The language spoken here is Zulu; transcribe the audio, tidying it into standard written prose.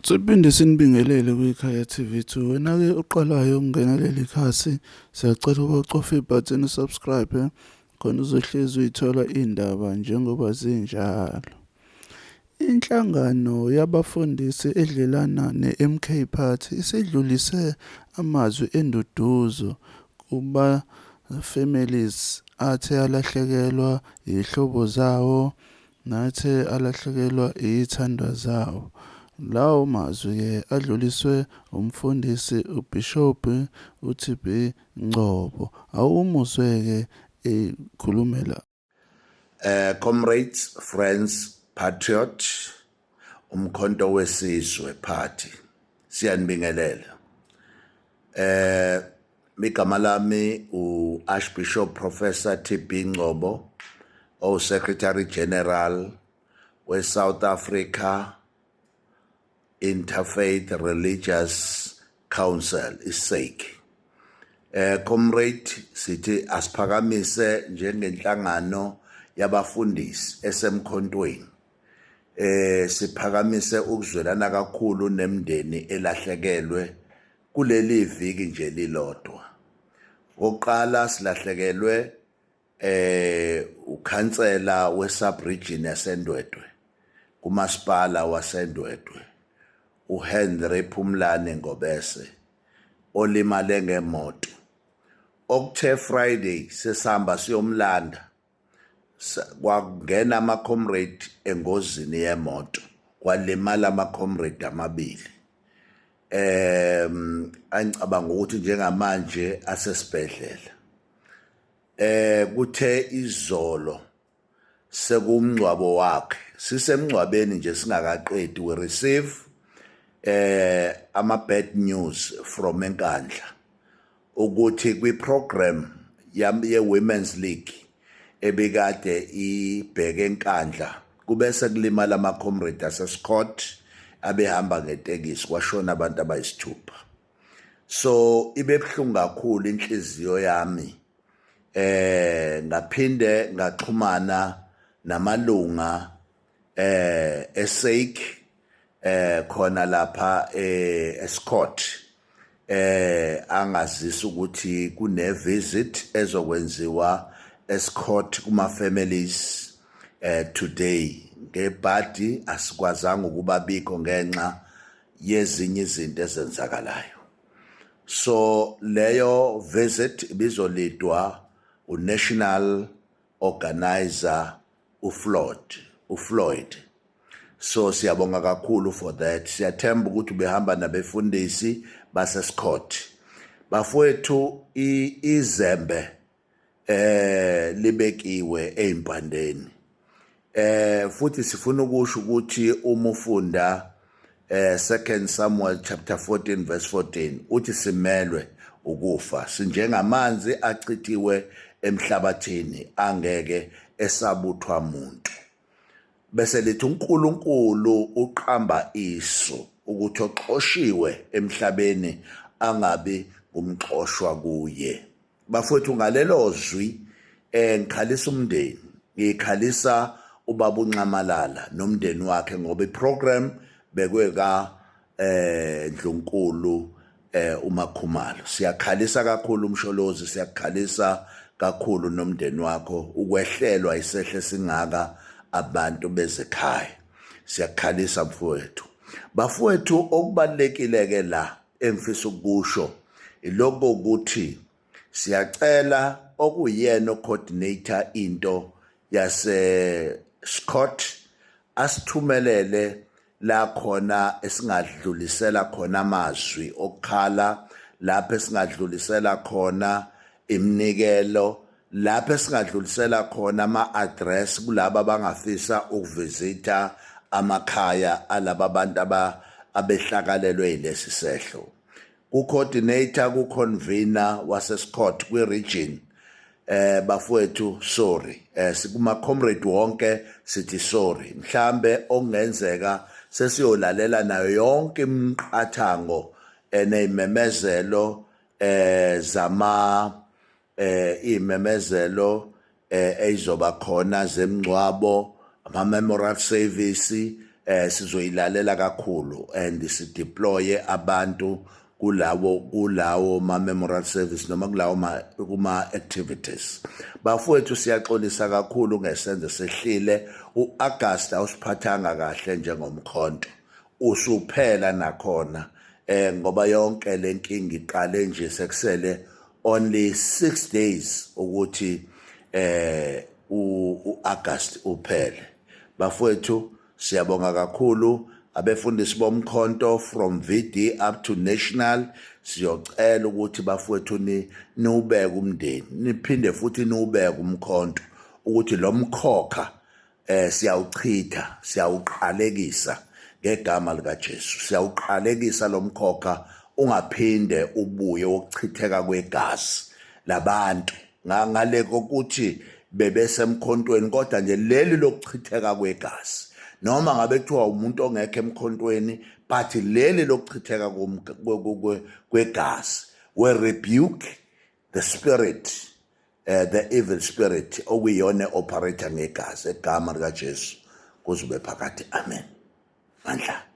Siphinde sinibingelele kwiKhaya TV 2. Wena-ke oqalayo ukungena leli khasi, siyacela ukuba ucofe ibhathini usubscribe khona uzohlezi uyithola iy'ndaba njengoba zinjalo. Inhlangano yabafundisi edlelana ne-MK Party isidlulise amazwi enduduzo kuma-families athe alahlekelwa yizihlobo zawo nathe alahlekelwa izithandwa zawo. Lawo mazwi-ke adluliswe umfundisi uBhishobhi uTB Ngcobo. Awumuzwe-ke ekhulumela. Comrades, friends, patriot, Umkhonto weSizwe Party. Siyanibingelela. Igama lami u-Archbishop Professor TB Ngcobo, o-Secretary General we-South Africa Interfaith Religious Council, iSAIC. Comrade, sithi asiphakamise njengenhlangano yabafundisi esemkhontweni. Siphakamise ukuzwelana kakhulu nemndeni elahlekelwe kuleli viki nje lilodwa. Okokuqala, silahlekelwe ukhansela we-sub region yaseNdwedwe kumasipala waseNdwedwe, uHenry Phumlane Ngobese, olimale ngemoto. Okuthe Friday sesihamba siyomlanda, kwangena ama-comrade engozini yemoto, kwalimala ama-comrade amabili, angicabanga ukuthi njengamanje asesibhedlela. Kuthe izolo sekumngcwabo wakhe, sisemngcwabeni nje singakaqedi, we receive ama bad news from eNkandla ukuthi kwi program ye Women's League ebikade ibheke eNkandla kube sekulimala ama comrade aseScott abehamba ngetekisi, kwashona abantu abayisithupha. So ibe buhlungu kakhulu inhliziyo yami. Ngaphinde ngaxhumana namalunga eSAIC khona lapha eScott, angazisa ukuthi kune visit ezokwenziwa eScott kuma families today. Ngebhadi asikwazanga ukuba bikho ngenxa yezinye izinto ezenzakalayo. So leyo visit ibizoleadwa unational organizer uFloyd. So siyabonga kakhulu for that. Siyathemba ukuthi ubehamba nabefundisi baseScott. Bafowethu, izembe libekiwe ezimpandeni. Futhi sifuna ukusho ukuthi uma ufunda 2 Samuel chapter 14 verse 14, uthi simelwe ukufa, sinjengamanzi achithiwe emhlabathini angeke esabuthwa muntu. Bese lithi uNkulunkulu uqamba isu ukuthi oxoshiwe emhlabeni angabi ngumxoshwa kuye. Bafowethu, ngalelo zwi ngikhalisa umndeni, ngikhalisa ubaba uNxamalala nomndeni wakhe, ngoba iprogram bekwe ka Ndlunkulu uMakhumalo. Siyakhalisa kakhulu uMsholozi, siyakhalisa kakhulu nomndeni wakho ukwehlelwa isehle singaka abantu bezekhaya. Siyakhalisa mfowethu. Bafowethu, okubalekile ke la engifisa ukusho ilokho ukuthi siyacela okuyena coordinator into yase Scott asithumelele la khona esingadlulisela khona amazwi okukhala, lapho esingadlulisela khona iminikelo, lapho esingadlulisela khona ama-address kulabo abangafisa ukuvisitha amakhaya alaba bantu abehlakalelwe yilesi sehlo. Ku-coordinator, ku-convener waseScott kwi-region, bafowethu, sorry. Sikuma comrade wonke sithi sorry. Mhlambe okungenzeka sesiyolalela nayo yonke imiqathango eneyimemezelo zama imemezelo eyizoba khona zemngcwabo, ama memorial service. Sizoyilalela kakhulu and sideploye abantu kulawo ma memorial service noma kulawo ma kuma activities. Bafowethu, siyaxolisa kakhulu ngesenzo sehlile. uAugust awusiphathanga kahle njengomkhonto, usuphela nakhona ngoba yonke lenkinga iqale nje sekusele only 6 days ukuthi uAugust uphele. Bafowethu, siyabonga kakhulu. Abefundisi bomkhonto from VD up to national, siyocela ukuthi bafowethu ni niubeke umndeni, niphinde futhi niubeke umkhonto, ukuthi lo mkhokha siyawuchitha, siyawuqalekisa ngegama lika Jesu. Siyawuqalekisa lo mkhokha, ungaphinde ubuye, wokuchitheka kwegazi labantu ngale kokuthi bebesemkhontweni, kodwa nje leli lokuchitheka kwegazi, noma ngabe kuthiwa umuntu ongekho emkhontweni, but leli lokuchitheka kwegazi, we rebuke the spirit, the evil spirit okuyiyona operate-a ngegazi. Egama lika Jesu kuzobe phakathi, amen. Mandla.